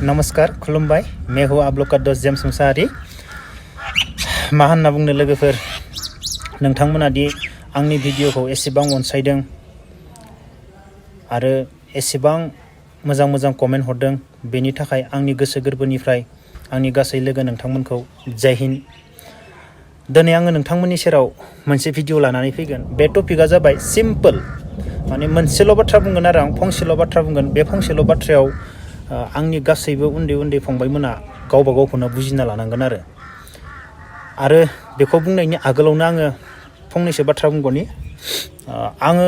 नमस्कार खुलुमबाय मैं हूँ आप लोग का दोस्त जेम्स मुसाहारि मा होनना बुंनो लोगोफोर नोंथांमोना दि आंनि भिडिअखौ एसेबां अनसायदों आरो एसेबां मोजां मोजां कमेन्ट हरदों बेनि थाखाय आंनि गोसो गोरबोनिफ्राय आंनि गासै लोगो नोंथांमोनखौ जय हिन्द। दिनै आङो नोंथांमोननि सेराव मोनसे भिडिअ लानानै फैगोन। बे टपिकआ जाबाय सिम्पल, माने मोनसेल' बाथ्रा बुंगोन आरो आं फंसेल' बाथ्रा बुंगोन। बे फंसेल' बाथ्रायाव आंनि गासैबो उन्दै उन्दै फंबायमोना गावबा गावखौनो बुजिना लानांगोन आरो बेखौ बुंनायनि आगोलावनो आङो फंनैसो बाथ्रा बुंगोननि। आङो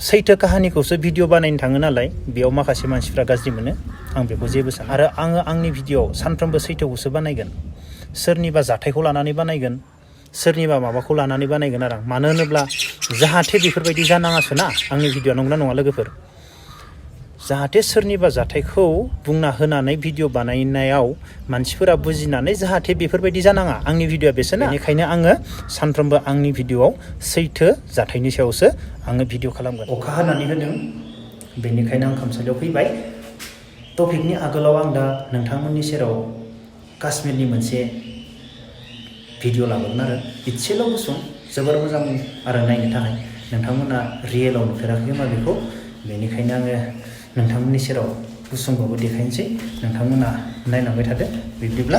सैथो काहानिखौसो भिडिअ बानायनो थाङो नालाय बेयाव माखासे मानसिफ्रा गाज्रि मोनो, आं बेखौ जेबो साना। आरो आङो आंनि भिडिअआव सानफ्रोमबो सैथोखौसो बानायगोन, सोरनिबा जाथायखौ लानानै बानायगोन, सोरनिबा माबाखौ लानानै बानायगोन आरो आं। मानो होनोब्ला जाहाथे बेफोरबायदि जानाङासो ना आंनि भिडिअ, नंगौना नङा लोगोफोर? जाहाथे सोरनिबा जाथायखौ बुंना होनानै भिडिअ बानायनायाव मानसिफोरा बुजिनानै जाहाथे बेफोरबायदि जानाङा, आंनि भिडिअआ बेसोना। बेनिखायनो आङो सानफ्रोमबो आंनि भिडिअआव सैथो जाथायनि सायावसो आङो भिडिअ खालामगोन। अखा हानानै होदों बेनिखायनो आं खामसालियाव फैबाय। टपिकनि आगोलाव आं दा नोंथांमोननि सेराव काश्मीरनि मोनसे भिडिअ लाबोगोन आरो इसेल' गुसुं, जोबोर मोजां आरो नायनो थाखाय। नोंथांमोना रियेलाव नुफेराखै मा बेखौ, बेनिखायनो आङो नोंथांमोननि सेराव गुसुंखौबो देखायनोसै, नोंथांमोना नायलांबाय थादो। बिब्दिब्ला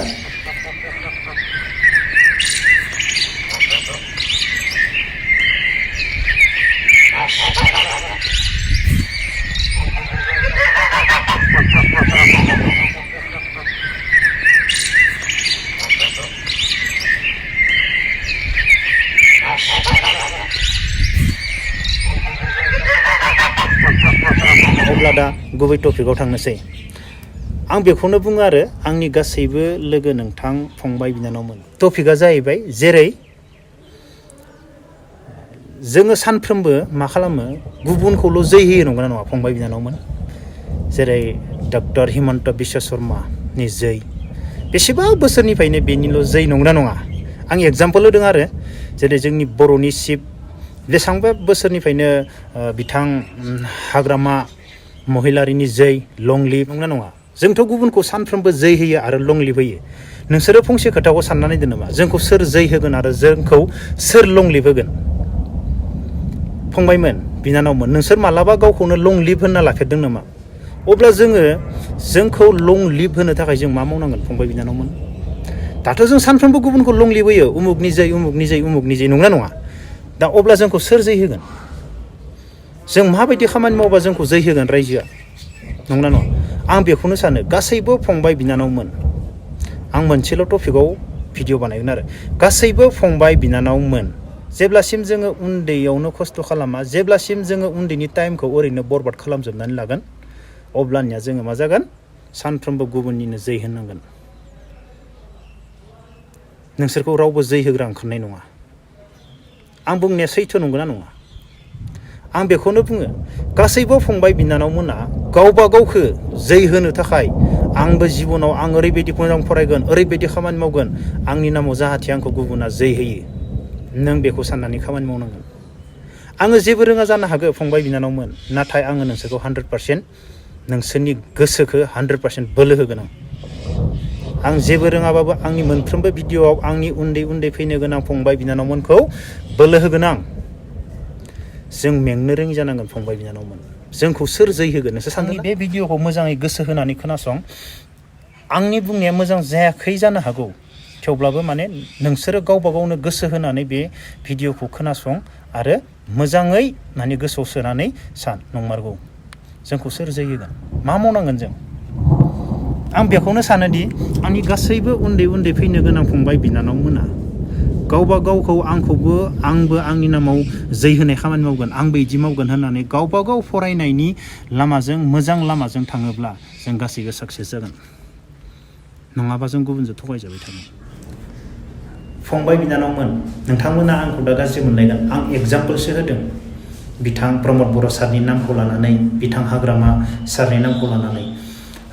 अब्ला दा गुबै टपिकआव थांनोसै। आं बेखौनो बुङो आरो आंनि गासैबो लोगो नोंथां फंबाय बिनानावमोन। टपिकआ जाहैबाय जेरै जोङो सानफ्रोमबो मा खालामो, गुबुनखौल' जै होयो, नंगौना नङा फंबाय बिनानावमोन? जेरै डक्टर हिमन्त बिश्व शर्मानि जै, बेसेबा बोसोरनिफ्रायनो बेनिल' जै, नंगौना नङा? आं एगजाम्पोल होदों आरो जेरै जोंनि बर'नि चिफ बेसेबांबा बोसोरनिफ्रायनो बिथां हाग्रामा महिलारिनि जै, लं लिभ, नंगौना नङा? जोंथ' गुबुनखौ सानफ्रोमबो जै होयो आरो लं लिभ होयो। नोंसोरो फंसे खोथाखौ साननानै दोन नामा, जोंखौ सोर जै होगोन आरो जोंखौ सोर लं लिभ होगोन? फंबायमोन बिनानावमोन, नोंसोर मालाबा गावखौनो लं लिभ होनना लाफेरदों नामा? अब्ला जोंखौ लं लिभ होनो थाखाय जों मा मावनांगोन फंबाय बिनानावमोन? दाथ' जों सानफ्रोमबो गुबुनखौ लं लिभ होयो, उमुगनि जै, उमुगनि जै, उमुगनि जै, नंगौना नङा? दा अब्ला जोंखौ सोर जै होगोन? जों माबायदि खामानि मावबा जोंखौ जै होगोन रायजोआ, नंगौना नङा? आं बेखौनो सानो गासैबो फंबाय बिनानावमोन। आं मोनसेल' टपिकआव भिडिअ बानायगोन आरो गासैबो फंबाय बिनानावमोन, जेब्लासिम जोङो उन्दैयावनो खस्थ' खालामा, जेब्लासिम जोङो उन्दैनि टाइमखौ ओरैनो बरबाद खालामजोबनानै लागोन, अब्लानिया जोङो मा जागोन, सानफ्रोमबो गुबुननिनो जै होननांगोन। नोंसोरखौ रावबो जै होग्रा ओंखारनाय नङा। आं बुंनाया सैथो, नंगौना नङा? आं बेखौनो बुङो, गासैबो फंबाय बिनानावमोना गावबा गावखौ जै होनो थाखाय आंबो जिबनाव आं ओरैबायदि मोजां फरायगोन, ओरैबायदि खामानि मावगोन, आंनि नामाव जाहाथे आंखौ गुबुना जै होयो, नों बेखौ साननानै खामानि मावनांगोन। आङो जेबो रोङा जानो हागौ फंबाय बिनानावमोन, नाथाय आङो नोंसोरखौ 100% नोंसोरनि गोसोखौ 100% बोलो होगोन। आं जेबो रोङाबाबो आंनि मोनफ्रोमबो भिडिअआव आंनि उन्दै उन्दै फैनो गोनां फंबाय बिनानावमोनखौ बोलो होगोन आं। जों मेंनो रोङि जानांगोन फंबाय बिनानावमोन। जोंखौ सोर जै होगोन नोंसोर सानदों? बे भिडिअखौ मोजाङै गोसो होनानै खोनासं। आंनि बुंनाया मोजां जायाखै जानो हागौ, थेवब्लाबो माने नोंसोरो गावबा गावनो गोसो होनानै बे भिडिअखौ खोनासं आरो मोजाङै माने गोसोआव सोनानै सान, नंमारगौ जोंखौ सोर जै होगोन, मा मावनांगोन जों? आं बेखौनो सानोदि आंनि गासैबो उन्दै उन्दै फैनो गोनां फंबाय बिनानावमोना गावबा गावखौ आंबो आंनि नामाव जै होनाय खामानि मावगोन, आंबो बिदि मावगोन होननानै गावबा गाव फरायनायनि लामाजों, मोजां लामाजों थाङोब्ला जों गासैबो साक्सेस जागोन। नङाबा जों गुबुनजों थगायजाबाय थागोन। फंबाय बिनानावमोन, नोंथांमोना आंखौ दा गाज्रि मोनलायगोन, आं एगजाम्पोलसो होदों। बिथां प्रमद बर' सारनि नामखौ लानानै, बिथां हाग्रामा सारनि नामखौ लानानै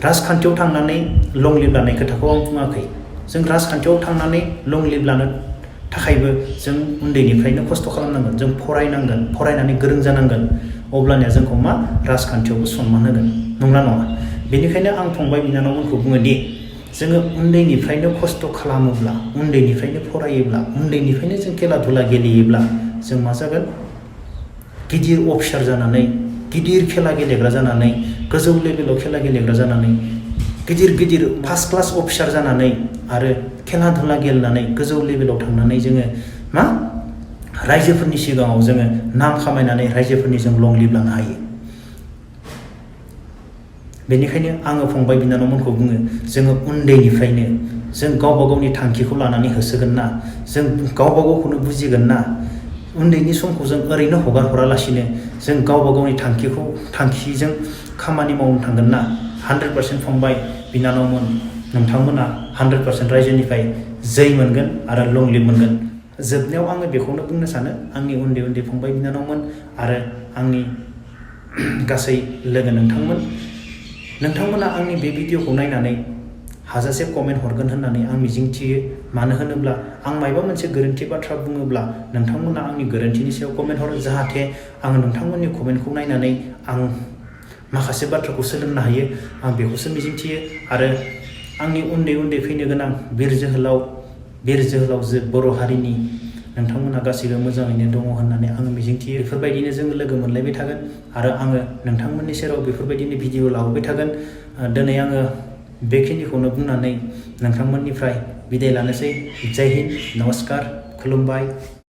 राजखान्थियाव थांनानै लं लिभ लानाय खोथाखौ आं बुङाखै। जों राजखान्थियाव थांनानै लं लिभ लानो थाखायबो जों उन्दैनिफ्रायनो खस्थ' खालामनांगोन, जों फरायनांगोन, फरायनानै गोरों जानांगोन, अब्लानिया जोंखौ मा राजखान्थियावबो सनमान होगोन नंगौना नङा बेनिखायनो आं फंबाय बिनानावमोनखौ बुङो दि जोङो उन्दैनिफ्रायनो खस्थ' खालामोब्ला उन्दैनिफ्रायनो फरायोब्ला उन्दैनिफ्रायनो जों खेला धुला गेलेयोब्ला जों मा जागोन गिदिर अफिसार जानानै गिदिर खेला गेलेग्रा जानानै गोजौ लेभेलाव खेला गेलेग्रा जानानै गिदिर फार्स्ट क्लास अफिसार जानानै आरो खेला धुला गेलेनानै गोजौ लेभेलाव थांनानै जोङो मा रायजोफोरनि सिगाङाव जोङो नाम खामायनानै रायजोफोरनि जों लं लिभ लानो हायो बेनिखायनो आङो फंबाय बिनानावमोनखौ बुङो जोङो उन्दैनिफ्रायनो जों गावबा गावनि थांखिखौ लानानै होसोगोन ना जों गावबा गावखौनो बुजिगोन ना उन्दैनि समखौ जों ओरैनो हगार हरालासिनो जों गावबा गावनि थांखिजों खामानि मावनो थांगोन ना 100% फंबाय बिनानावमोन नोंथांमोना 100% रायजोनिफ्राय जै मोनगोन आरो लं लिभ मोनगोन जोबनायाव आङो बेखौनो बुंनो सानो आंनि उन्दै फंबाय बिनानावमोन आरो आंनि गासै लोगो नोंथांमोना आंनि बे भिडिअखौ नायनानै हाजासे कमेन्ट हरगोन होननानै आं मिजिंथियो मानो होनोब्ला आं मायबा मोनसे गोरोन्थि बाथ्रा बुङोब्ला नोंथांमोना आंनि गोरोन्थिनि सायाव कमेन्ट हरो जाहाथे आङो नोंथांमोननि कमेन्टखौ नायनानै आं माखासे बाथ्राखौ सोलोंनो हायो आं बेखौसो मिजिंथियो आरो आंनि उन्दै फैनो गोनां बिर जोहोलाव बर' हारिनि नोंथांमोना गासैबो मोजाङैनो दङ होननानै आङो मिजिंथियो बेफोरबायदिनो जोङो लोगो मोनलायबाय थागोन आरो आङो नोंथांमोननि सेराव बेफोरबायदिनो भिडिअ लाबोबाय थागोन दिनै आङो बेखिनिखौनो बुंनानै नोंथांमोननिफ्राय बिदाय लानोसै जय हिन्द नमस्कार खुलुमबाय